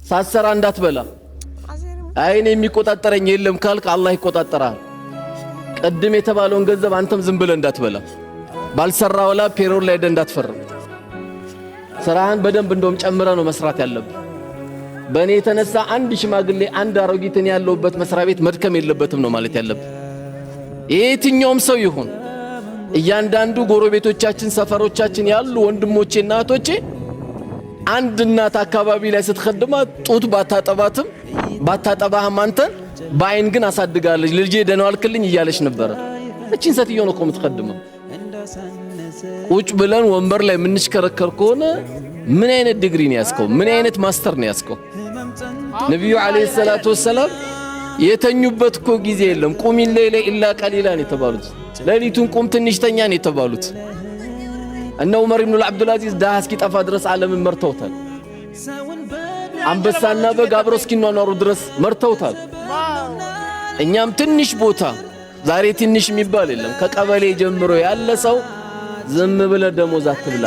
ሳትሰራ እንዳትበላ። አይን የሚቆጣጠረኝ የለም ካልክ አላህ ይቆጣጠራል። ቅድም የተባለውን ገንዘብ አንተም ዝም ብለህ እንዳትበላ፣ ባልሰራው ላይ payroll ላይ ሄደህ እንዳትፈርም። ስራህን በደንብ እንደውም ጨምረህ ነው መስራት ያለብህ። በእኔ የተነሳ አንድ ሽማግሌ፣ አንድ አሮጊትን ያለውበት መስሪያ ቤት መድከም የለበትም ነው ማለት ያለብህ። የትኛውም ሰው ይሁን፣ እያንዳንዱ ጎረቤቶቻችን፣ ሰፈሮቻችን ያሉ ወንድሞቼ እና እህቶቼ፣ አንድ እናት አካባቢ ላይ ስትኸድማት ጡት ባታጠባትም፣ ባታጠባህም አንተን በአይን ግን አሳድጋለች። ልጄ ደህና ዋልክልኝ እያለች ነበረ። እቺን ሴትዮ ነው እኮ የምትኸድመው። ቁጭ ብለን ወንበር ላይ የምንሽከረከር ከሆነ ምን አይነት ዲግሪ ነው ያዝከው? ምን አይነት master ነው ያዝከው? ነቢዩ ዓለይሂ ሰላቱ ወሰላም የተኙበት እኮ ጊዜ የለም። قم الليل إلا قليلا የተባሉት፣ ሌሊቱን ቁም ትንሽ ተኛ ነው የተባሉት። እነ ዑመር ኢብኑ አብዱልአዚዝ ድሃ እስኪጠፋ ድረስ ዓለምን መርተውታል። አንበሳና በግ አብረው እስኪኗኗሩ ድረስ መርተውታል። እኛም ትንሽ ቦታ፣ ዛሬ ትንሽ የሚባል የለም። ከቀበሌ ጀምሮ ያለ ሰው ዝም ብለህ ደሞዝ አትብላ።